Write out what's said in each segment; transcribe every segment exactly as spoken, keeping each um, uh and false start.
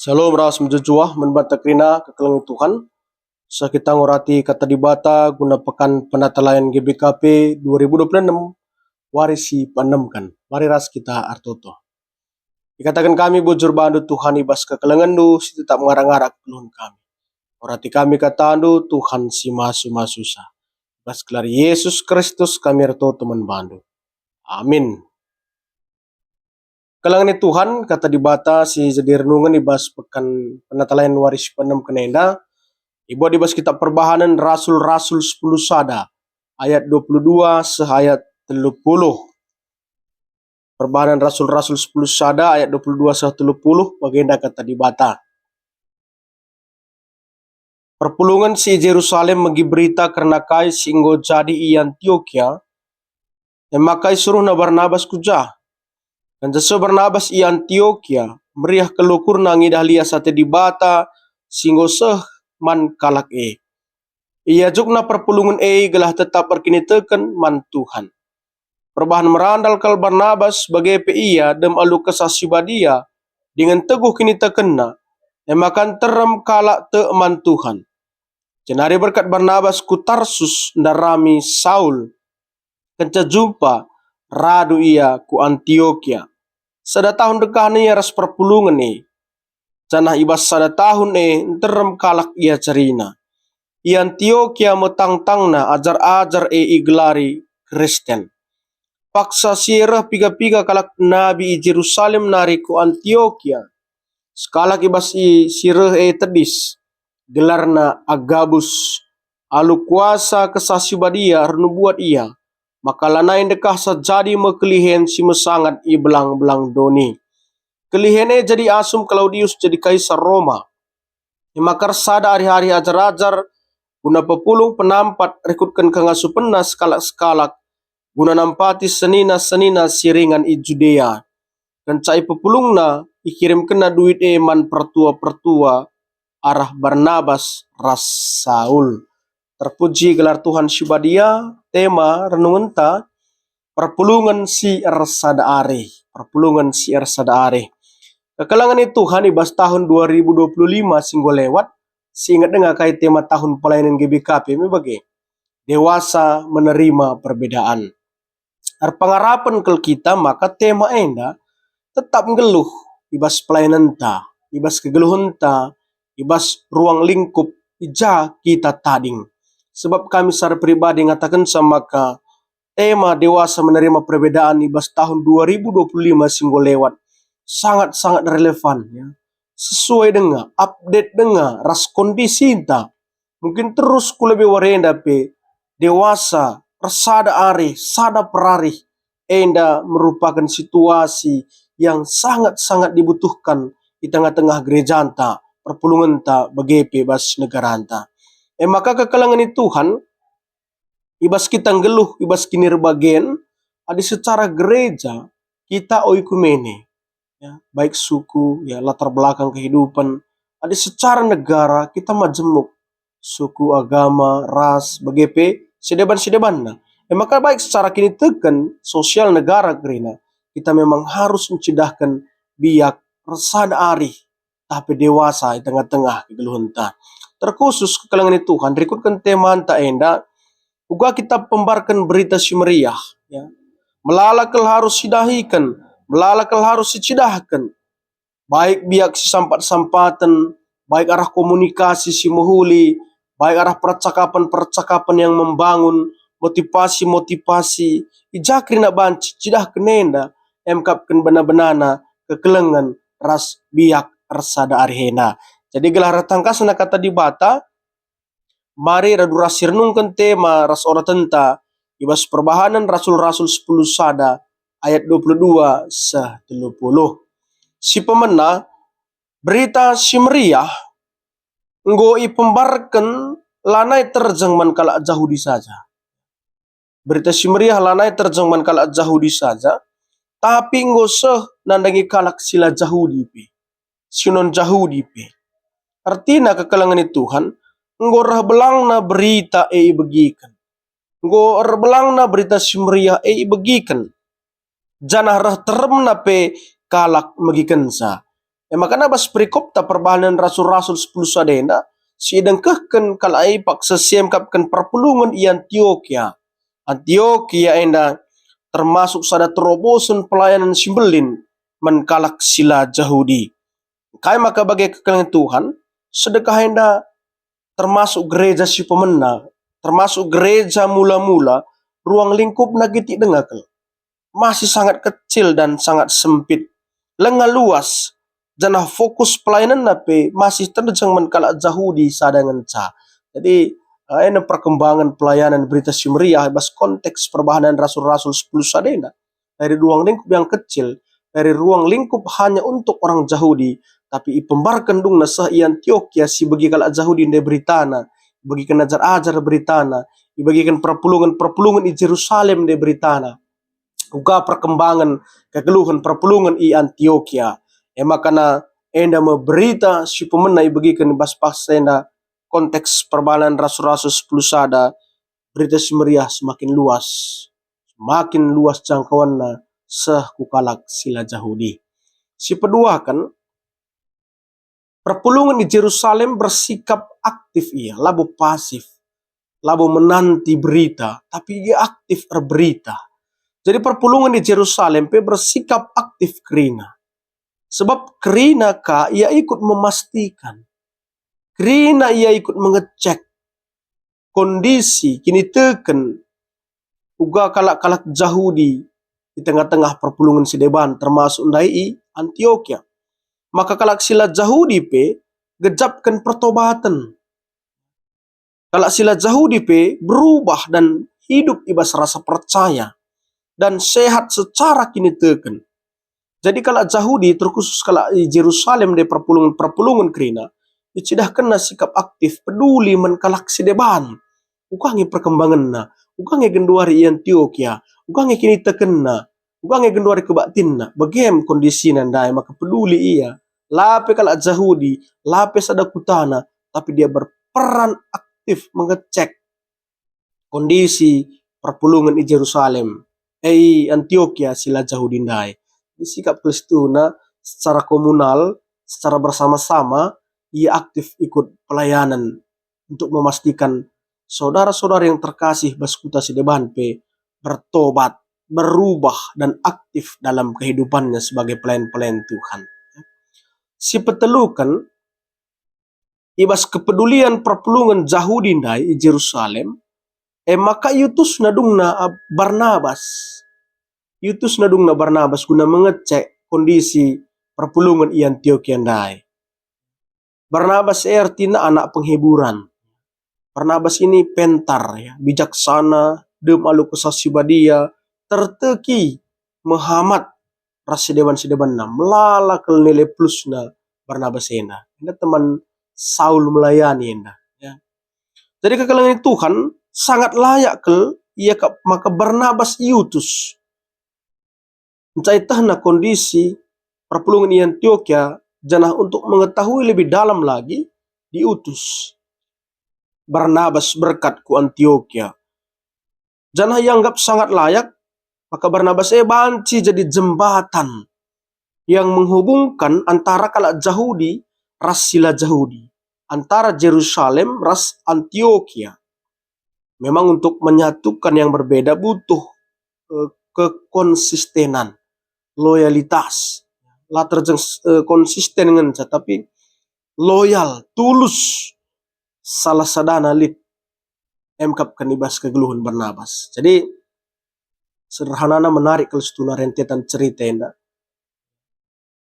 Shalom ras mejuah-juah man banta kerina kekelengen Tuhan. Seh kita ngorati Kata Dibata guna Pekan Penatalayan G B K P dua ribu dua puluh enam, wari si peenemken. Mari ras kita ertoto. Ikataken kami bujur bandu Tuhan i bas kekelengenndu si tetap ngarak-ngarak kegeluhen kami. Orati kami kataNdu, Tuhan si masu-masusa. I bas gelar Yesus Kristus kami ertoto man bandu. Amin. Kekelengen Tuhan, Kata Dibata si jadi renungen i bas Pekan Penatalayan wari si peenemken enda, ibuat i bas Kitab Perbahanen Rasul-Rasul sepuluh sada, ayat dua puluh dua seh ayat telu puluh. Perbahanen Rasul-Rasul sepuluh sada ayat dua puluh dua seh telu puluh, bagenda Kata Dibata. Perpulungen si i Jerusalem megi berita kerna kai si enggo jadi i Antiokia, e maka isuruhna Barnabas ku jah. Kenca seh Barnabas i Antiokia, meriah kal ukurna ngidah lias ate Dibata si enggo seh man kalak e. Iajukna perpulungen e gelah tetap erkiniteken man Tuhan. Perbahan merandal kal Barnabas bage pe ia dem alu Kesah Si Badia dingen teguh kinitekenna, e maka nterem kalak tek man Tuhan. Jenari berkat Barnabas ku Tarsus ndarami Saul. Kenca jumpa, radu ia ku Antiokia. Sada tahun dekahna ia ras perpulungen e. Janah i bas sada tahun e nterem kalak iajarina. I Antiokia me tangtangna ajar-ajar e igelari Kristen. Paksa si reh piga-piga kalak nabi i Jerusalem nari ku Antiokia. Sekalak i bas i si reh e tedis, gelarna Agabus. Alu kuasa Kesah Si Badia ernubuat ia, maka lanai ndekahsa jadi me kelihen si mesangat i belang-belang doni. Kelihen e jadi asum Klaudius jadi kaisar Roma. E maka ersada arih-arih ajar-ajar guna pepulung penampat rikutken kengasupenna sekalak-sekalak guna nampati senina-senina si ringan i Judea. Kenca ipepulungna, ikirimkenna duit e man pertua-pertua arah Barnabas ras Saul. Terpuji gelar Tuhan si Badia, tema renungenta, perpulungen si ersada arih, perpulungen si ersada arih. Kekelengen Tuhan, i bas tahun dua ribu dua puluh lima si enggo lewat, si inget denga kai tema tahun pelayanan G B K P me bage, dewasa menerima perbedaan. Erpengarapen kal kita maka tema enda tetap nggeluh i bas pelayanenta, i bas kegeluhenta, i bas ruang lingkup i ja kita tading. Sebab kami secara pribadi ngatakenca maka tema dewasa menerima perbedaan i bas tahun dua ribu dua puluh lima si enggo lewat sangat-sangat relevan, ya. Sesuai denga, update denga ras kondisinta. Mungkin terus ku lebe warenda pe dewasa, ersada arih, sada perarih, enda merupaken situasi yang sangat-sangat dibutuhkan i tengah-tengah gerejanta, perpulungenta, bage pe bas negaranta. E maka kekelengen Tuhan, i bas kita nggeluh, i bas kinirbagen, adi secara gereja kita oikumene, ya, baik suku, ya, latar belakang kehidupan, adi secara negara kita majemuk, suku, agama, ras, bage pe sideban-sidebanna. E maka baik secara kiniteken sosial negara kerina, kita memang harus ncidahken biak ersada arih, tapi dewasa i tengah-tengah kegeluhenta. Terkhusus kekelengen Tuhan, rikutken temanta enda, uga kita pembarken Berita Si Meriah, ya. Melala kal harus sidahiken, melala kal harus sicidahken. Baik biak sisampat-sampaten, baik arah komunikasi si mehuli, baik arah percakapan-percakapan yang membangun, motivasi-motivasi, i ja kerina banci cidahken enda, emkapken bena-benana kekelengen ras biak ersada arih enda. Jadi gelah ertangkasna Kata Dibata, mari radu ras si renungken tema ras oratenta i bas Perbahanen Rasul-Rasul sepuluh sada ayat dua puluh dua seh telu puluh. Si pemena, Berita Si Meriah enggo ipembarken lanai terjeng man kalak Jahudi saja. Berita Si Meriah lanai terjeng man kalak Jahudi saja, tapi enggo seh nandangi kalak si la Jahudi pe, si non Jahudi pe. Ertina kekelengen Tuhan, enggo reh belangna berita e ibegiken. Enggo erbelangna Berita Si Meriah e ibegiken. Janah reh teremna pe kalak megikenca. E maka na bas perikopta Perbahanen Rasul-Rasul sepuluh sada enda, si idengkehken kalak e paksa si emkapken perpulungen i Antiokia. Antiokia enda termasuk sada terobosen pelayanan si mbelin man kalak si la Jahudi. Kai maka bage kekelengen Tuhan, sedekah enda termasuk gereja si pemena, termasuk gereja mula-mula, ruang lingkupna kitik denga kal. Masih sangat kecil dan sangat sempit. Langa luas, janah fokus pelayananna pe masih terjeng man kalak Jahudi sada ngenca. Jadi, eh, ena perkembangan pelayanan Berita Si Meriah bas konteks Perbahanen Rasul-Rasul sepuluh sada enda. Dari ruang lingkup yang kecil, dari ruang lingkup hanya untuk orang Jahudi, tapi ipembarken dungna seh i Antiokia si begi kalak Jahudi ndai beritana, ibegiken ajar-ajar beritana, ibegiken perpulungen-perpulungen i Jerusalem ndai beritana. Uga perkembangan kegeluhen perpulungen i Antiokia. E maka na enda me berita si pemena ibegiken bas paksa enda konteks Perbahanen Rasul-Rasul sepuluh sada, Berita Si Meriah semakin luas, semakin luas jangkauanna seh ku kalak si la Jahudi. Si peduaken, perpulungen i Jerusalem bersikap aktif ia, labo pasif, labo menanti berita, tapi ia aktif erberita. Jadi perpulungen i Jerusalem pe bersikap aktif kerina. Sebab kerina ka ia ikut memastikan. Kerina ia ikut mengecek kondisi, kiniteken uga kalak-kalak Jahudi i tengah-tengah perpulungen si deban, termasuk ndai i Antiokia. Maka kalak si la Jahudi pe gejapken pertobaten. Kalak si la Jahudi pe berubah dan hidup i bas rasa percaya dan sehat secara kiniteken. Jadi kalak Jahudi, terkhusus kalak i Jerusalem ndai perpulungen-perpulungen kerina, icidahkenna sikap aktif, peduli man kalak si deban. Uga nge perkembangenna, uga nge genduari i Antiokia, uga nge kinitekenna, uga nge genduari kebaktinna. Bage me kondisina ndai maka peduli ia. La pe kalak Jahudi, la pe sada kutana, tapi dia berperan aktif mengecek kondisi perpulungen i Jerusalem, e, i Antiokia si la Jahudi ndai. Jadi sikap Kristus na secara komunal, secara bersama-sama, ia aktif ikut pelayanan untuk memastikan saudara-saudara yang terkasih bas kuta si deban pe bertobat, berubah, dan aktif dalam kehidupannya sebagai pelayan-pelayan Tuhan. Si peteluken, i bas kepedulian perpulungen Jahudi ndai i Jerusalem, e maka iutusna dungna, a, Barnabas. Iutusna dungna Barnabas guna mengecek kondisi perpulungen i Antiokia ndai. Barnabas e artina anak penghiburan. Barnabas ini pentar, ya, bijaksana, dem alu Kesah Si Badia, terteki, mehamat ras sideban-sidebanna, melala kal nilai plusna Barnabas enda. Enda teman Saul melayani enda, ya. Jadi kekelengen Tuhan, sangat layak kal ia ka-, maka Barnabas iutus. Enca ietehna kondisi perpulungen i Antiokia, janah untuk mengetahui lebih dalam lagi, diutus Barnabas berkat ku Antiokia. Janah ianggap sangat layak, maka Barnabas e banci jadi jembatan yang menghubungkan antara kalak Jahudi ras si la Jahudi, antara Jerusalem ras Antiokia. Memang untuk menyatukan yang berbeda butuh, eh, kekonsistenan, loyalitas. La terjeng, eh, konsisten ngenca, tapi loyal, tulus, salah sadana lit emkapken i bas kegeluhen Barnabas. Jadi, sederhanana menarik kal situhuna rentetan cerita enda.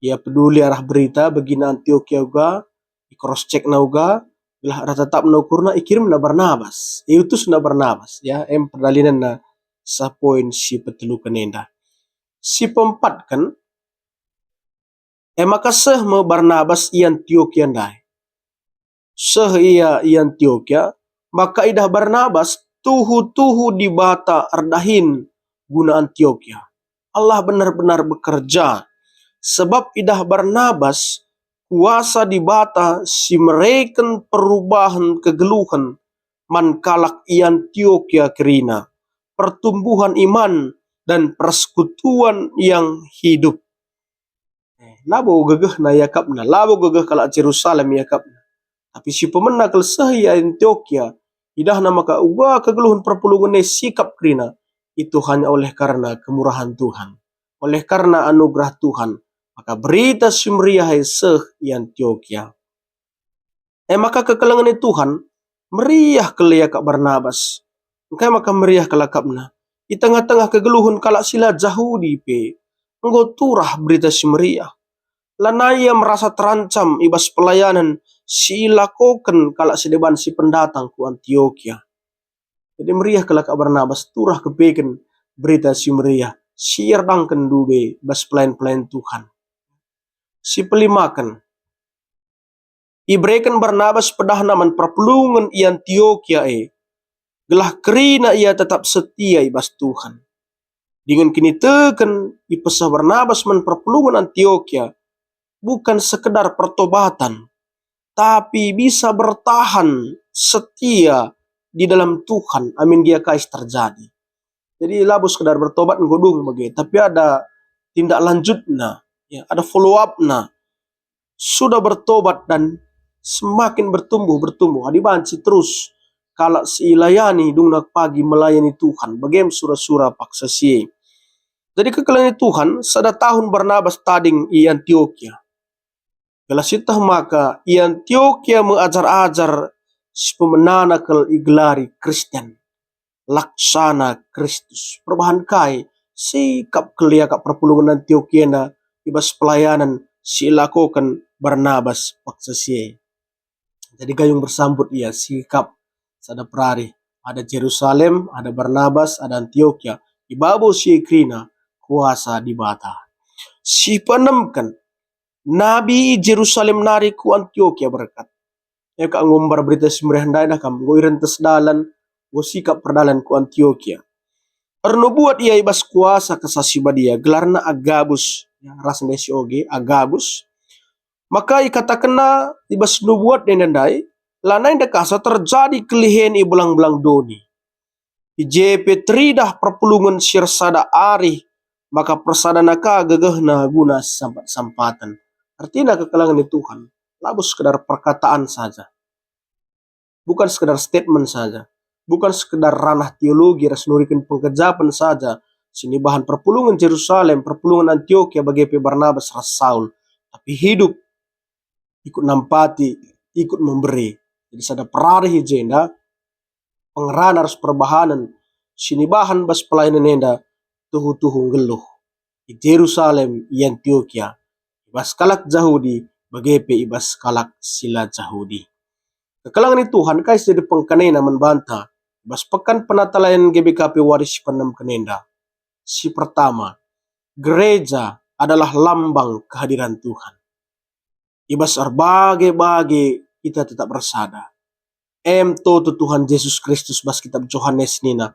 Ia peduli arah berita, begina Antiokia uga, i-cross checkna uga, gelah ertetapna ukurna, ikirimna Barnabas, iutusna Barnabas, ya, em perdalinenna seh poin si peteluken enda. Si peempatken, e maka seh me Barnabas i Antiokia ndai. Seh ia i Antiokia, maka idah Barnabas tuhu-tuhu Dibata erdahin guna Antiokia. Allah benar-benar bekerja, sebab idah Barnabas kuasa Dibata si mereken perubahen kegeluhen man kalak i Antiokia kerina, pertumbuhan iman, dan persekutuan yang hidup. Labo gegehna iakapna, labo gegeh kalak Jerusalem iakapna. Tapi si pemena kal seh i Antiokia, idahna maka uga kegeluhen perpulungen e sikap kerina, itu hanya oleh karena kemurahan Tuhan, oleh karena anugerah Tuhan, maka Berita Si Meriah e seh i Antiokia. E maka kekelengen Tuhan, meriah kal iakap Barnabas. Engkai maka meriah kal akapna? I tengah-tengah kegeluhen kalak si la Jahudi pe, enggo turah Berita Si Meriah. Lanai ia merasa terancam i bas pelayanen si ilakoken kalak si deban si pendatang ku Antiokia. Jadi meriah kal akap Barnabas turah kepeken Berita Si Meriah si ierdangken ndube bas pelayan-pelayan Tuhan. Si pelimaken, ibereken Barnabas pedahna man perpulungen i Antiokia e, gelah kerina ia tetap setia i bas Tuhan. Dingen kiniteken ipeseh Barnabas man perpulungen Antiokia bukan sekedar pertobatan, tapi bisa bertahan setia di dalam Tuhan amin gia kai si terjadi. Jadi labo sekedar bertobat enggo dung bage, tapi ada tindak lanjutna, ya, ada follow up-na. Sudah bertobat dan semakin bertumbuh, bertumbuh. Adi banci terus kalak si ilayani dungna pagi melayani Tuhan, bage me sura-sura paksa si e. Jadi kekelengen Tuhan, sada tahun Barnabas tading i Antiokia. Gelah sieteh maka i Antiokia me ajar-ajar si pemenana kal igelari Kristen, laksana Kristus. Perbahan kai sikap kal iakap perpulungen Antiokia enda i bas pelayanen si ilakoken Barnabas paksa si e. Jadi gayung bersambut ia sikap sada perari, ada Jerusalem, ada Barnabas, ada Antiokia. I babo si e kerina kuasa Dibata. Si peenemken, nabi i Jerusalem nari ku Antiokia berkat. E kak ngumbar Berita Si Meriah ndai dah kam, enggo irentes dalan, enggo sikap perdalan ku Antiokia. Ernubuat ia i bas kuasa Kesah Si Badia, gelarna Agabus, ya, ras ndai si oge, Agabus. Maka ikatakenna i bas nubuat enda ndai, lanai ndekahsa terjadi kelihen i belang-belang doni. I je pe teridah perpulungen si ersada arih, maka persadana ka gegehna guna sampat-sampaten. Ertina kekelengen Tuhan, labo sekedar perkataan saja. Bukan sekedar statement saja. Bukan sekedar ranah teologi ras nuriken pengkejapen saja, si nibahan perpulungen Jerusalem, perpulungen Antiokia, bage pe Barnabas ras Saul. Tapi hidup, ikut nampati, ikut memberi. Jadi sada perari i jenda, pengerana ras perbahanen si nibahan bas pelayanen enda tuhu-tuhu nggeluh i Jerusalem, i Antiokia, i bas kalak Jahudi, bage pe i bas kalak si la Jahudi. Kekelengen Tuhan, kai si jadi pengkenana man banta i bas Pekan Penatalayanen G B K P wari si peenemken enda? Si pertama, gereja adalah lambang kehadiran Tuhan. I bas erbage-bage kita tetap ersada. Em toto Tuhan Jesus Kristus bas kitab Johanes nina,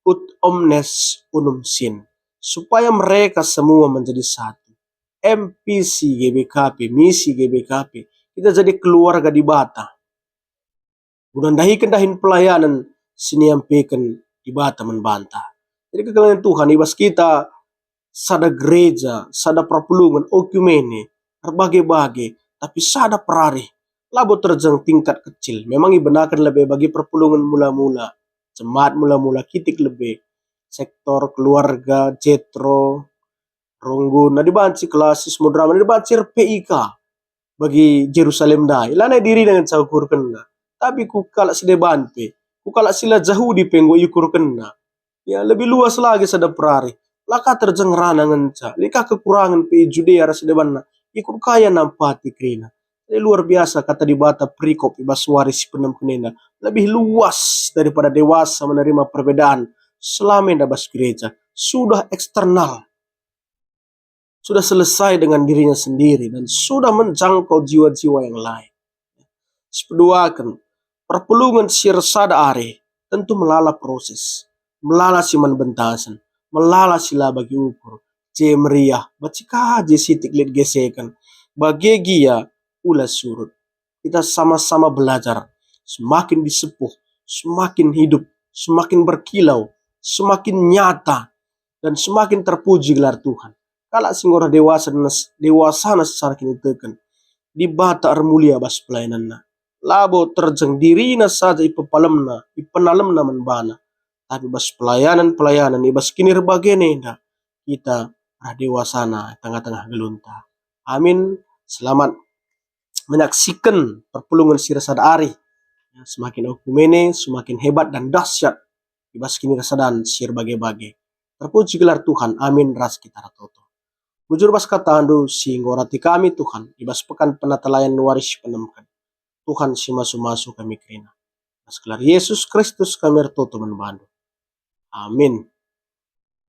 "Ut omnes unum sin, supaya mereka semua menjadi satu." M P C G B K P, misi G B K P, kita jadi keluarga Dibata. Guna ndahiken dahin pelayanen si niampeken Dibata man banta. Jadi kekelengen Tuhan, i bas kita sada gereja, sada perpulungen, oikumene, erbage-bage, tapi sada perari, labo terjeng tingkat kecil. Memang ibenaken lebe bagi perpulungen mula-mula, jemaat mula-mula, kitik lebe, sektor, keluarga, jetro, runggun, adi banci klasis, moderama, adi banci R P I K. Bagi Jerusalem ndai, lanai dirina ngenca ukurkenna, tapi ku kalak si deban pe, ku kalak si la Jahudi pe enggo iukurkenna. Ya, lebih luas lagi sada perari. La ka terjeng rana ngenca, lit ka kekurangen pe i Judea ras debanna, ikut ka ia nampati kerina. Jadi luar biasa kata Dibata perikop i bas wari si peenemken enda. Lebih luas daripada dewasa menerima perbedaan selama enda bas gereja. Sudah eksternal. Sudah selesai dengan dirinya sendiri dan sudah menjangkau jiwa-jiwa yang lain. Sipeduaken, perpulungen si ersada arih tentu melala proses, melala si man bentasen, melala si la bagi ukur, je meriah, banci ka je sitik lit geseken, bage gia ula surut. Kita sama-sama belajar, semakin disepuh, semakin hidup, semakin berkilau, semakin nyata, dan semakin terpuji gelar Tuhan. kalak si enggo reh dewasa, dewasana secara kiniteken. Dibata ermulia bas pelayananna. Labo terjeng dirina saja ipepalemna, ipenalemna man bana. Tapi bas pelayanan-pelayanan, i bas kinirbagena enda, kita reh dewasana tengah-tengah gelunta. Amin. Selamat menyaksikan perpulungen si ersada ari. Ya, semakin okumene, semakin hebat dan dahsyat i bas kinirasadan si erbage-bage. Terpuji gelar Tuhan. Amin. Ras kita ertoto. Bujur bas katandu si enggo rati kami, Tuhan, i bas pekan penatalayan wari si penemken. Tuhan si masu-masu kami kerina. Bas gelar Yesus Kristus kami ertoto man bandu. Amin.